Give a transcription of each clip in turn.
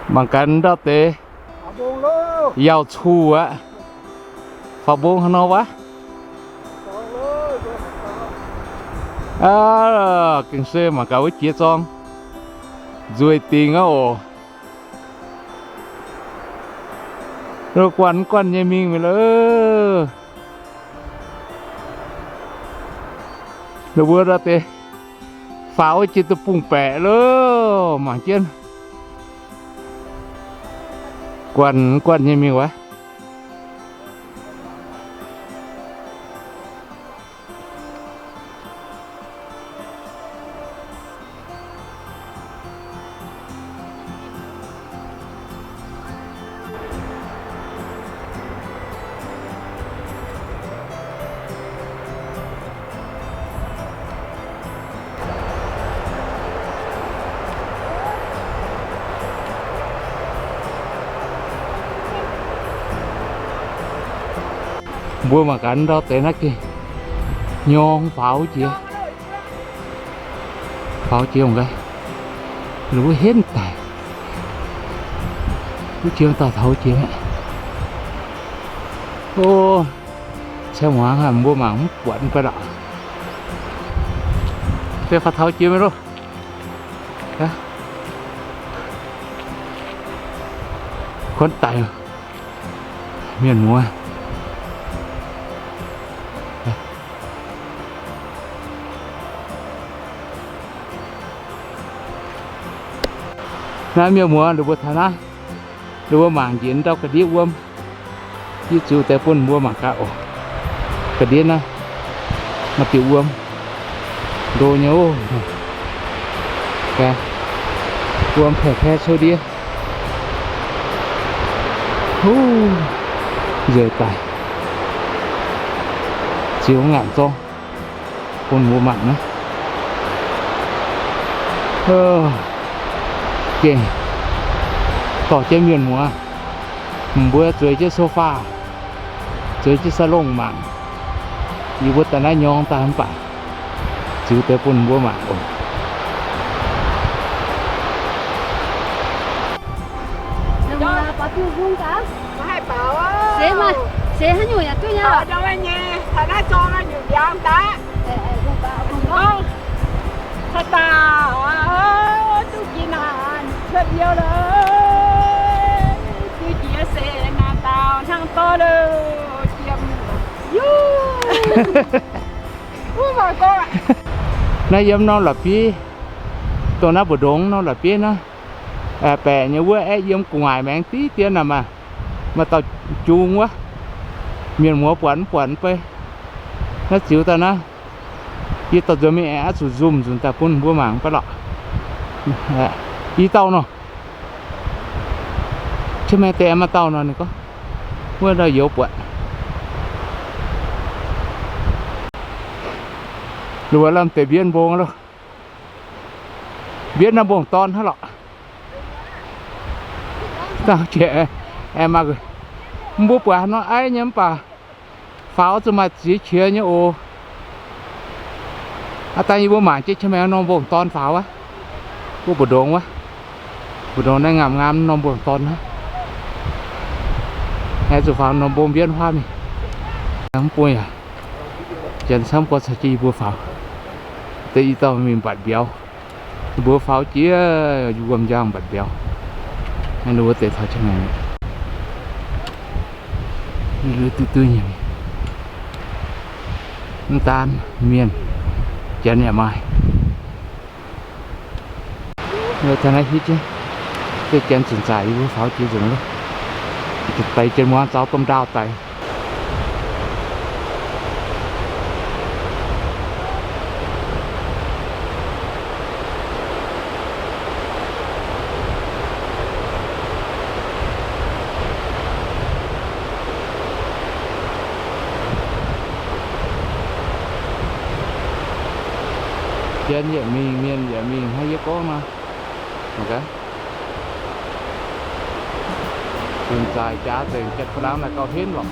Mangc gaax ndau deix yauh cu aqv. Faaux mbong haaix nor wuov? Gengh se mangc gaax wuov jiex zorng nzueic dingc aqv oc. Guanh guanh nyei mingh mi'aqv loh. Ninh mbuo ndau deix faaux wuov jiex deic-bung-baeqc loh, mangc jienv. Guanh guanh nyei mingh wuov. Mbuo mangc gaax ndau deix naaiv gengh nyorng faaux jiex. Faaux jiex mangc gaax, ninh mbuo henv daic. Wuov jiex daaih taux jiex. O, ceng muangx mbuo mangc mv buatc mv baac lorqc. Se faaux taux jiex maiv loh. Kuonv daic, mienh muoz. Naaiv mienh muoz, ninh mbuo taux naaiv, ninh mbuo mangc njiec ndau ga'ndiev wuom. Yie ziux deix bun mbuo mangc gaax oc. Ga'ndiev naaiv, maaih diuh wuom ndo nyei oc. Wuom paeqv paeqv cuotv ndiev. Huv, nzueic daic. Ziux ngaanc zorng bun mbuo mangc naaiv. Gengh dorh jienv mienh muoz, mbuo zueiz jienv sofa, zueiz jienv salon mangc. Yie mbuo daaih naaiv nyorng daaih mv baac ziux deix bun mbuo mangc oc. Seix haaix nyungc yaac duqv nyei. Taux naaiv zorng naaiv nyungc mbiaangx daaih. Gorngv, caux daaih, duqv jiex naaic cuotv youh lorqc, duqv jiex se naaic daauh hnangv dorv loh, jiem. Naaiv yiem norm la'bieiv, dongh naaiv mbu'ndongx norm la'bieiv naaiv, baeqc nyei wuov aeqv, yiem gu'nguaaic maengx diqv dien naaic maah, maaih dauh jung wuov, mienh muoz buatc mv buatc mv bei. Naaiv ziux daaih naaiv, yie dorh nzuonx mingh aengx oix zuqc nzumc nzunc daaih bun mbuo mangc mv baac lorqc. I dauh nor, qiex maengx deix aengx maaih dauh nor, ninh gorngv wuov ndau youz buatc. Ninh mbuo lamh deix mbienv mbong loh. Mbienv naaiv mbong dorn hnangv lorqc. Dauh jiex, aengx maaih mbuo buatc haaix nor aiv nyei mv baac faaux zuqc maaih ziex qiex nyei oc. Aav dangh yie mbuo mangc jienv qiex maengx norm mbong dorn faaux wuov, mbuo mbu'ndongx wuov, mbu'ndongx naaiv ngaamv ngaamv norm mbong dorn hnangv. Aengx zuqc faaux norm mbong mbienv huaav mingh. Mv bung yaac janx camv gorx caux jienv yie mbuo faaux. Deix i dauh mingh mbatc mbiauz. Yie mbuo faaux jiex yie wuom njang mbatc mbiauz. Ninh mbuo deix taux qiex maengx, duqv duqv nyei. Mv daan mienh, janx yaac maaih. Taux naaiv hiuv jienv, deix janx zunc zaaic yie mbuo faaux jiex nzunc loh. Deix janx muangx zaux domh ndaauh daic. Janx yietc mingh, mienh yietc mingh hnangv yie gorngv nor. Zunc zaaic jaax nzengc, janx-ba'langx naaic gauh henv lorqc.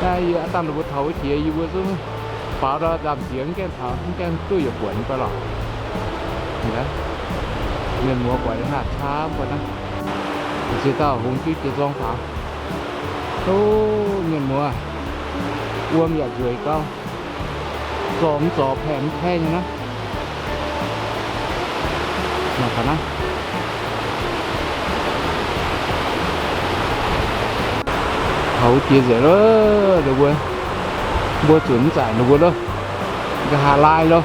Naaiv yie aav dangh ninh mbuo taux wuov jiex, yie mbuo zungv faaux ndau nzamc jiex mv gaengh taux, mv gaengh duqv yietc buonc mv baac lorqc. Mienh muoz guaix haah camv buatc naaiv. Ziex dauh hungx juiv jiex zorng faaux. O, mienh muoz, wuom yaac nzueic gau. Zorc mv zorc, paeqv mv paeqv nyei naaiv. Mangc gaax naaiv. Houx jiex nzengc loh, ninh mbuo. Mbuo zunc mv zaaic ninh mbuo loh. Nqa'haav laai loh.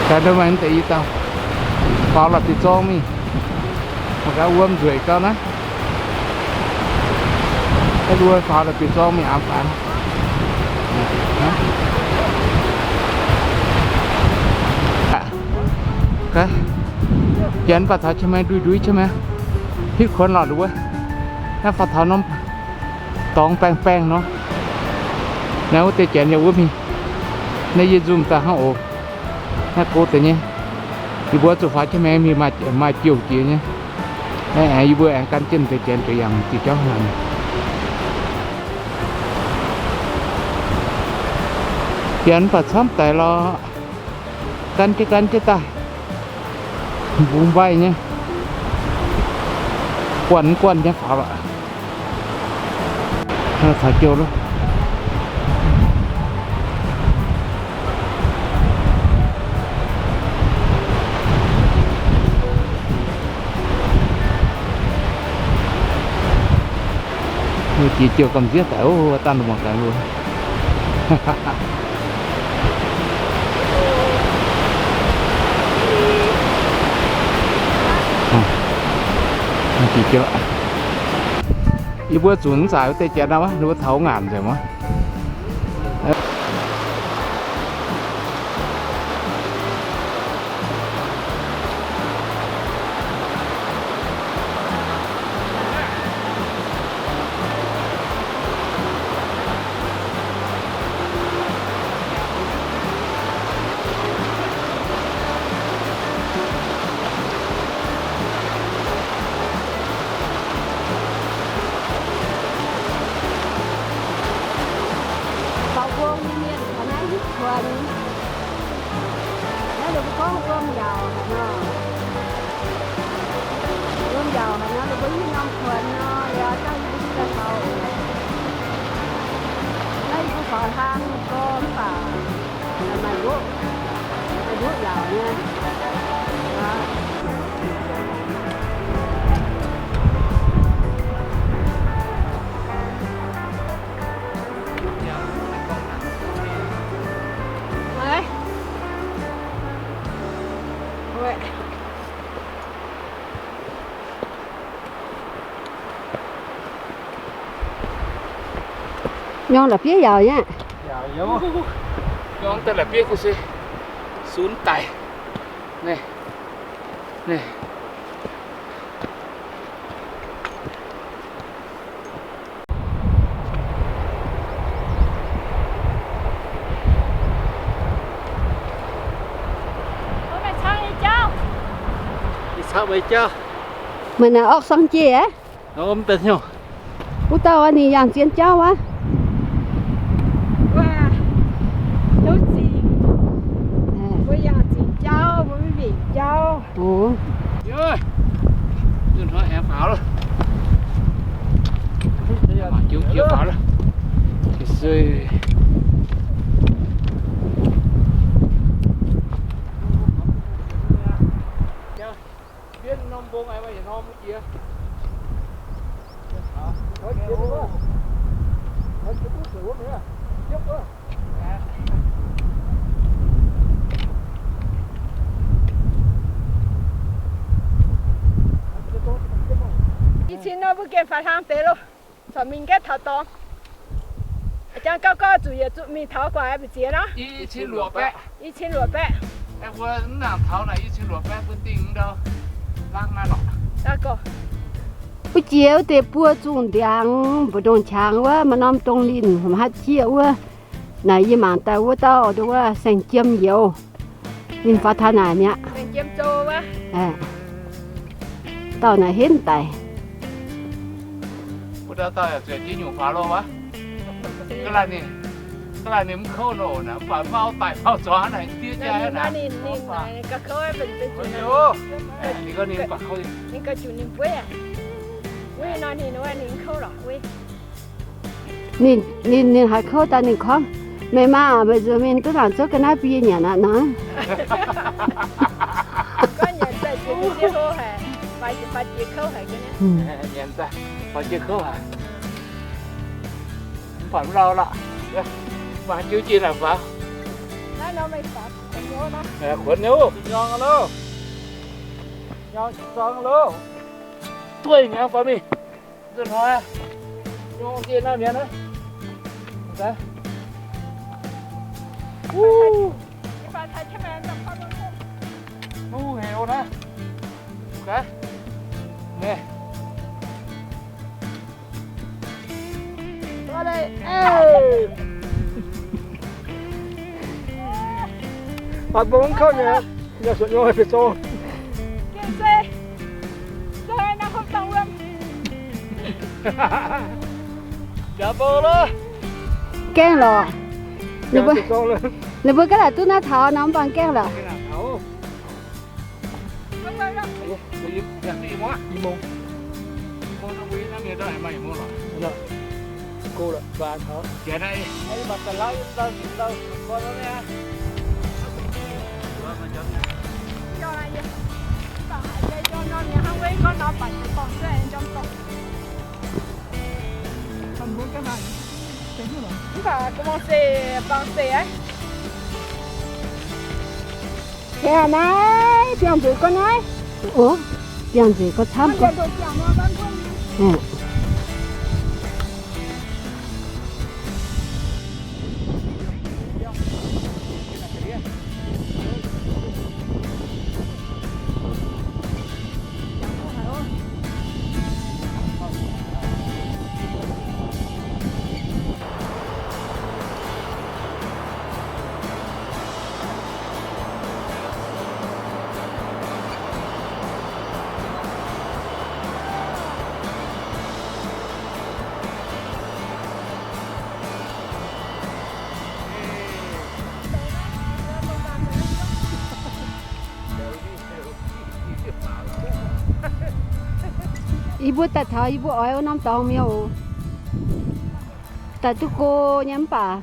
Gaax ndau maengx deix i dauh faaux la'bieiv-zorng mingh. Mangc gaax wuom nzueic gau naaiv. Mbuo faaux la'bieiv-zorng mingh aqv faanx. Janx faaux taux qiex maengx ndui-ndui qiex maengx, hitv kuonx lorqc wuov. Naaiv faaux taux norm dorngx baengh baengh nor. Naaiv wuov deix janx yaac wuov mingh. Naaiv yie nzunc daaih hnangv oc. Naaiv go deix nyei. Yie mbuo zuqc faaux qiex maengx mingh maaih jouh jiex nyei. Aengx yie mbuo aengx gan jienv deix janx zuqc yangh diuh jauv haaix. Janx faaux camv daic lorqc. Gan jienv gan jienv daaih. Mbungx mbaih nyei. Guanh guanh nyei faaux lorqc. Caux jiouh loh. Jiex jiouh gamh nziev daic, o, dangh mangc gaax loh. Jiex jiouh. Yie mbuo zunc mv zaaic wuov deix janx wuov, ninh mbuo taux ngaanc nzengc wuov. Faaux mbong nyei mienh taux naaiv hitv kuonx. Naaiv ninh mbuo gorngv wuom yaauc haic nor. Wuom yaauc haic nor, ninh mbuo hitv norm kuonx nor, liuz dangh yie mbuo hiuv daaih faaux. Naaiv yie mbuo faaux hlang gorx mv baac maaih ndoqv, maaih ndoqv yaauc nyei. Nyorng la'bieiv yaauc nyei aqv. Nyorng daaih la'bieiv se sunx daic. Naaiv, naaiv. Meih naaic orqv sorng jiex aqv. Wuov dauh ninh yangh zien jauv wuov. Mbuo yangh zien jauv, mbuo maiv wingc jauv. Ih cin nor mbuo gengh faaux hlang deix loh. Corc mingh gaeqv taux dorngx. Jangx gauh gauh zuqc yietc zungv mingh taux guaax mbu'ziex nor. I cin luoqc baeqv. Mbuo mv nangc taux naaic i cin luoqc baeqv bun dingh ndau. Wuov jiex wuov deix buo zungh ndiangx, mbu'ndongx qangx wuov, maaih norm dongh linh hmz hatv jieqv wuov. Naaic yie mangc daaih wuov dauh wuov saeng-jiem youz. Ninh faaux taux naaic mi'aqv. Dauh naaic henv daic. Ninh mv kouv nor, mv baac mau daic mau zuangx naaic diev jaa naaic. Ninh gauh kouv, ninh gauh juqc ninh bueiv aqv. Ninh, ninh haiz kouv daaih ninh gorngv, meih maa aac, meih nzuonx mingh duqv laangc zouv ga'naaiv bun yie nyanc aqv naaic. Mv baac mv lauh lorqc, mangc jienv jiex naaic faaux. Kuonx nyei, nyorng loh, nyorng zong loh, dueiv hnyangx faaux mingh. Nzunc hnoi, nyorng jiex naaiv mi'aqv. Nuv heuc naaiv. Aa, bung kouv nyei, yaac suonc nyei fei zong. Gaengh lorqc. Ninh mbuo gaav laaix duqv naaiv taux nor, mv baac gaengh lorqc. Mv baac gu'nguaaz se bang se aqv. Tengx naaiv biangh nzueic gorx naaiv. Ov, biangh nzueic gorx camv gorx. Yie mbuo daaih taux yie mbuo oix wuov norm dorngx mi'aqv oc. Daaih duqv go nyei mv baac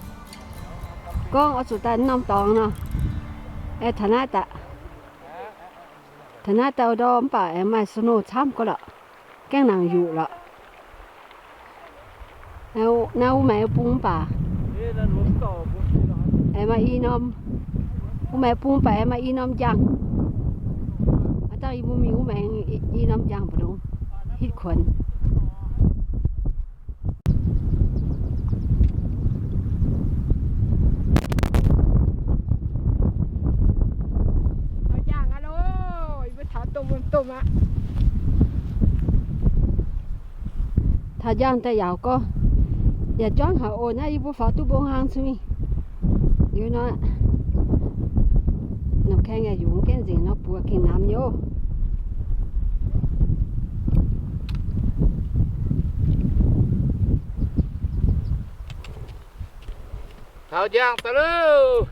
gorngv oix zuqc daaih norm dorngx nor, aengx taux naaiv daaih. Taux naaiv dauh ndorm mv baac aengx maaih snow camv gorx lorqc. Gaengh nangc yuqc lorqc. Naaiv wuov maengx bung mv baac aengx maaih i norm, wuov maengx bung mv baac aengx maaih i norm njang. Aav dangh yie mbuo mingh wuov maengx i norm njang mbu'ndongx hitv kuonx. Taux njang aqv loh, yie mbuo taux domh wuonh domh aqv. Taux njang daaih yaauc gorx, yaac juangv haic oc. Naaiv yie mbuo faaux duqv mbong hlang cuotv mingh. Liuz nor, norm kaeng yaac yungz gaengh nzengc nor, buoz gengh namx nyei oc. Taux njang daaih loh.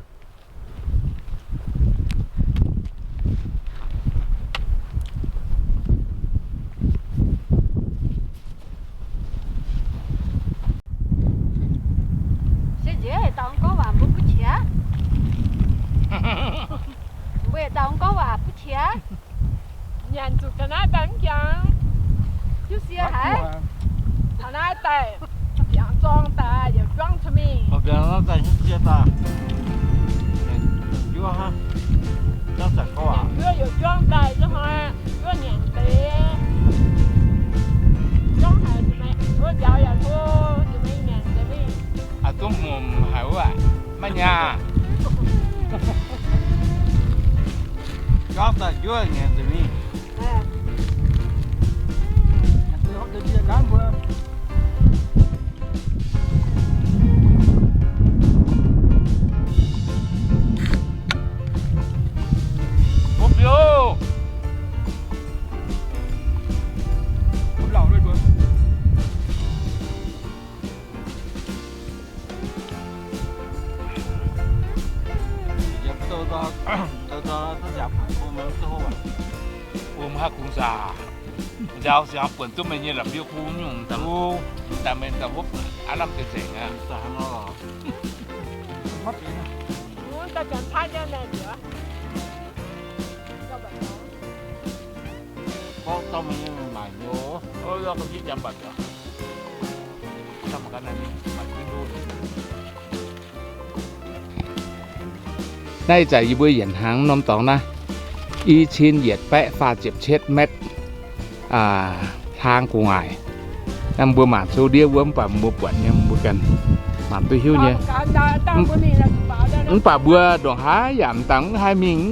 Se nziex dauh gorngv waac mbuo butv qiex. Mbuo yietc dauh gorngv waac butv qiex. Nyanc zuqc ga'naaiv daaih mv jangx, jiuv sie haic. Taux naaiv daaih, biangh zorng daaih, yaac juangv cuotv mingh. Biangh zorng daaih, juangv daaih, juangv daaih, juangv daaih, juangv nyanc deix, juangv haic, wuov njaaux yaac hlo, zuqc mingh nyanc deix mingh. Aa, zungv hmuangx haic wuov, maiv nyaah. Juangv daaih, juangv nyanc deix mingh. Mbuo mv haih kungx nzaaux. Nzaaux siangx buonc duqv meih nyei la'bieiv-gu nyungc daaih, daaih meih daaih hopv aqv, lamh deix nzengc aqv. Naaiv ih zanc yie mbuo yietc hnaangx norm dorngx naaiv, i cin yietc baeqv faah ziepc cietv metv, hlaang gu'nguaaic. Naaiv mbuo mangc zouv ndiev wuov mv baac mbuo buatc nyei, mbuo ganh mangc duqv hiuv nyei. Mv baac mbuo ndongc haaix yaac m'dangc mv haih mingh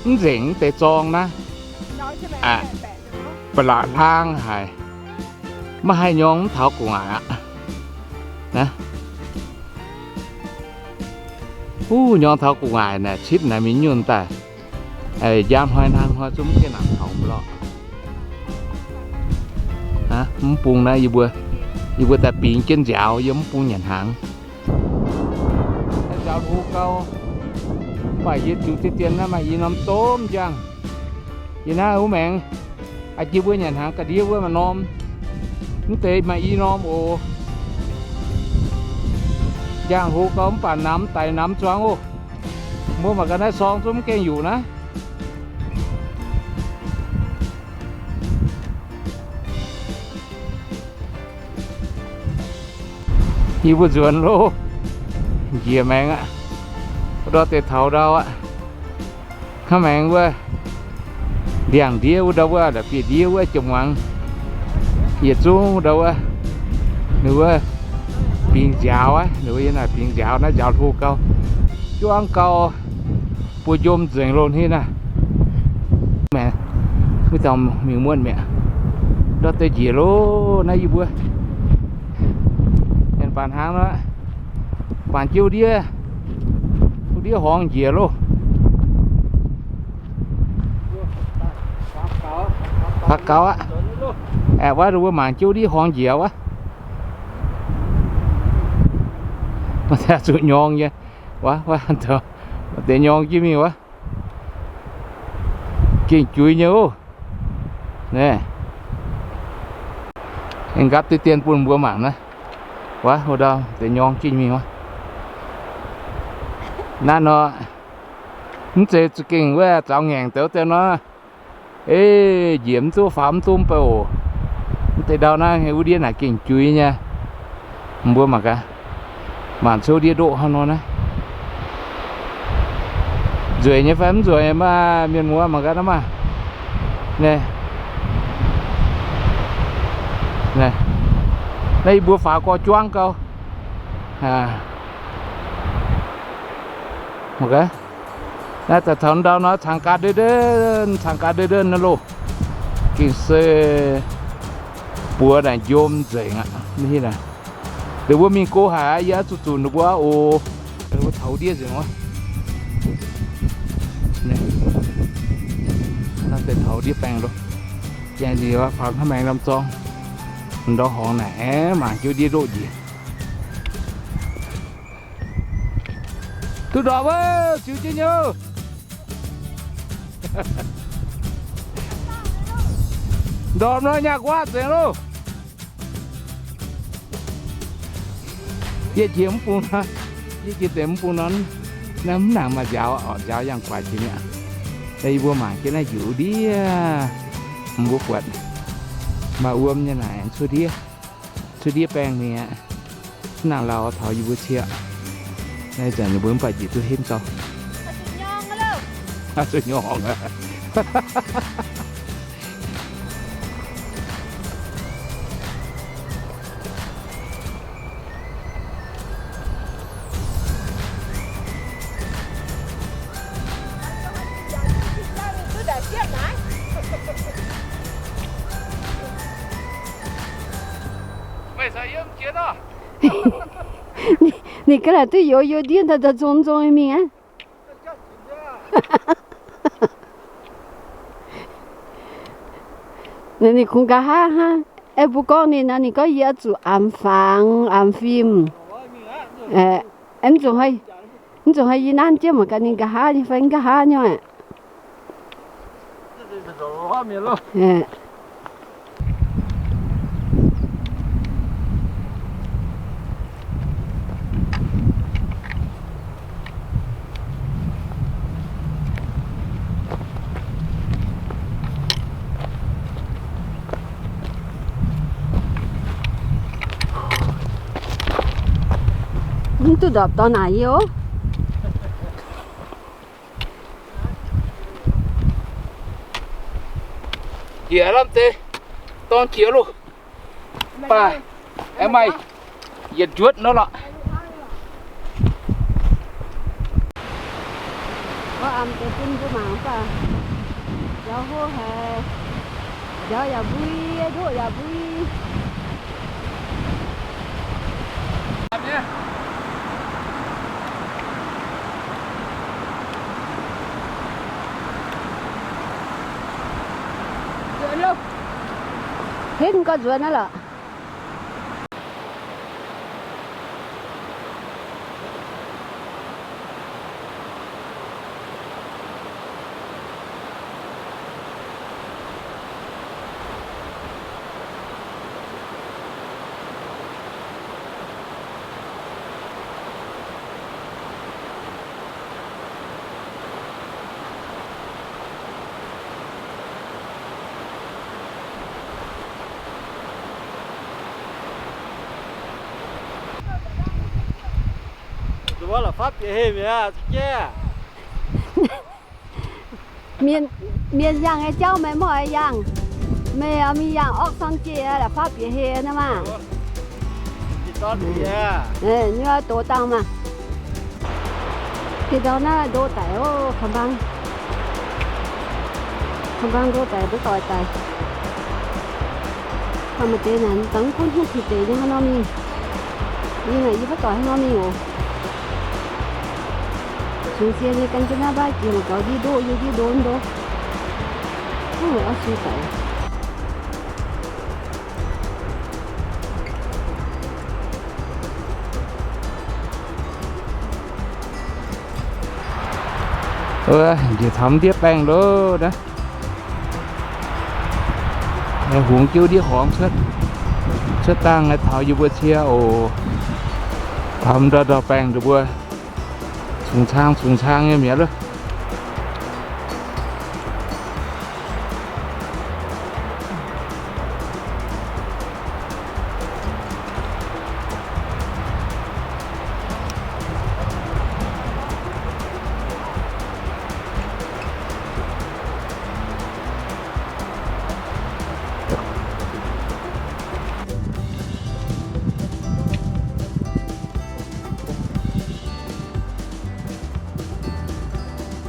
mv nzengc deix zorng naaiv. Ba'laqc hlaang haic, maiv haih nyorng mv taux gu'nguaaic aqv. Naaiv, uv, nyorng taux gu'nguaaic naaic citv naaic mingh nyunc daaih. Njang hnoi hnaangx hnoi zungv mv gaengh nangc taux mv lorqc. Mv bung naaiv yie mbuo, yie mbuo daaih bingx jienv nziaaux, yie mv bung nyanc hnaangx. Nziaaux hlo gau, mv baac yie ziux deix dien naaiv maaih i norm domh njang. Yie naaiv wuov maengx, aa, jiex mbuo nyanc hnaangx ga'ndiev wuov maaih norm, mv deix maaih i norm oc. Njang hlo gau mv baac namx daic namx zuangx oc. Mbuo mangc gaax naaiv sorng zungv mv gaengh yuqc naaiv. Yie mbuo nzuonx loh, njiec maengx aqv. Ndortv deix taux ndau aqv. Hnangv maengx wuov, ndiangx-ndiev wuov ndau wuov, la'bieiv ndiev wuov, jiem muangx yietc zungv ndau wuov, ninh wuov bingx nziaaux aqv, ninh wuov yiem naaic bingx nziaaux, naaiv nziaaux hlo gau, juangv gau, buo njom nzengc loh hnangv naaiv. Mv dangx mingh muonv mi'aqv. Ndortv deix njiec loh, naaiv yie mbuo nyanc baac hnaangx nor, baac jienv ndiev, ndiev horngz njiec loh. Faaux gaux aqv. Aeqv, wuov mbuo mangc jienv ndiev horngz njiec wuov. Zuqc nyorng nyei. Wuov, wuov, deix nyorng jienv mingh wuov. Gengh juix nyei oc. Naaiv, aengx nqaapv deix dien bun mbuo mangc naaiv. Wuov, wuov ndau deix nyorng jienv mingh wuov. Naaiv nor, mv zeiz za'gengh wuov zaux ngaengc deix dien nor. Ei, njiec mv duqv, faaux mv duqv mv bei oc. Mv deix ndau naaiv wuov ndiev naaic gengh juix nyei. Mbuo mangc gaax, mangc zouv ndiev ndoqv hnangv nor naaiv. Nzueic nyei fai mv nzueic, maaih mienh muoz mangc gaax naaiv maah. Naaiv, naaiv yie mbuo faaux gorx juangv gau. Mangc gaax, naaiv daaih taux ndau nor cangx gaax ndeiv-ndeiv, cangx gaax ndeiv-ndeiv naaiv loh. Gengh se buoz naaic njom nzengc aqv. Ninh mbuo mingh go haic aqv, yie oix zuqc zunc ninh mbuo aqv oc. Ninh mbuo taux ndiev nzengc wuov. Naaiv deix taux ndiev baengh loh. Yangh nziex faaux hnangv maengx norm zorng. Ndortv horngz naaic aeqv, mangc jienv ndiev ndoqv njiec. Duqv ndorpc wuov, ziux jienv nyei. Ndorpc nor nyaah nquaqv nzengc loh. Yie jiex mv bung nor, yie jiex deix mv bung nor, naaiv mv nangc maaih nziaaux, orqc, nziaaux yangh guaix jiex mi'aqv. Yie mbuo mangc jienv naaiv njiec ndiev, mbuo buatc maaih wuom nyei naaic, cuotv ndiev, cuotv ndiev baengh mi'aqv. Mv nangc lauh taux yie mbuo cieqv. Naaiv zanc ninh mbuo mv baac njiec duqv henv gau. Zuqc nyorng. Ninh ga'naaiv duqv youz youz ndiev daaih nzong nzong mingh aqv. Ninh kungx nqa'haav hnangv. Aeqv, mbuo gorngv ninh nor, ninh gorngv, yie oix zuqc amx fangx, amx fim. Aeqv, mv zuqc hoi. Mv zuqc haaix i nanv jienv mangc gaax ninh nqa'haav nyei fai nqa'haav nyei aqv. Mv duqv ndorpc dorngx naaic yie oc. Jiex lamh deix dorng jiex loh. Baac aengx maaih yietc njuotv nor lorqc. Mbuo am deix bun mbuo mangc baac jauv hlo haic. Njaaux yaac mbui, ndoqv yaac mbui. Henv gauh nzuonx naaiv lorqc. Mienh, mienh yangh nyei jauv meih mv oix yangh. Meih oix mingh yangh orqv sorng jiex la'fapv bieqc heh naaiv maah. Nyei dox dangh maah. Deix ndau naaiv ndo daic oc, ka'mbang. Ka'mbang ndo daic, mbuo doix daic. Maaih deix naaic dangh gunv hnyouv tuix deix nyei hnangv nor mingh. Yie naaic yie mbuo doix hnangv nor mingh oc. Sungx sie nyei gan jienv naaiv mbaaiv jiex mangc gaax ndiev ndoqv, yie ndiev ndo ndo. Oix su daic. Njiec taux ndiev baengh loh naaiv. Hungx jienv ndiev horngz cuotv, cuotv dangh taux yie mbuo cie oc. Taux ndau ndau baengh nduqc mbuo cungx cang cungx cang nyei mi'aqv loh.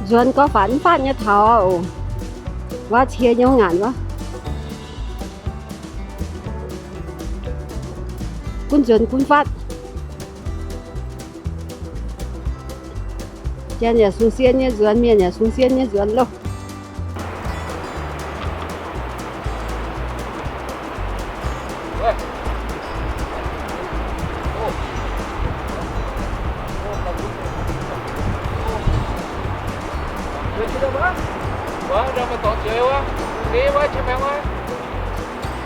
Nzuonx gorx fatv mv fatv nyei taux oc. Wuov cie nyei ngaanc wuov. Gunv nzuonx gunv fatv. Janx yaac sung sien nyei nzuonx, mienh yaac sung sien nyei nzuonx loh.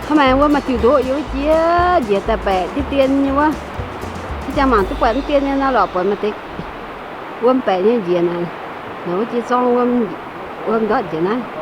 Hnangv naaic wuov maaih diuh ndoqv yiem wuov jiex, njiec daaih baeqc diqv dien nyei wuov. Jang mangc duqv buatc mv dien nyei nor lorqc, buatc maaih deix wuom baeqc nyei njiec naaic. Naaic wuov jiex zorng wuom, wuom ndortv njiec naaiv.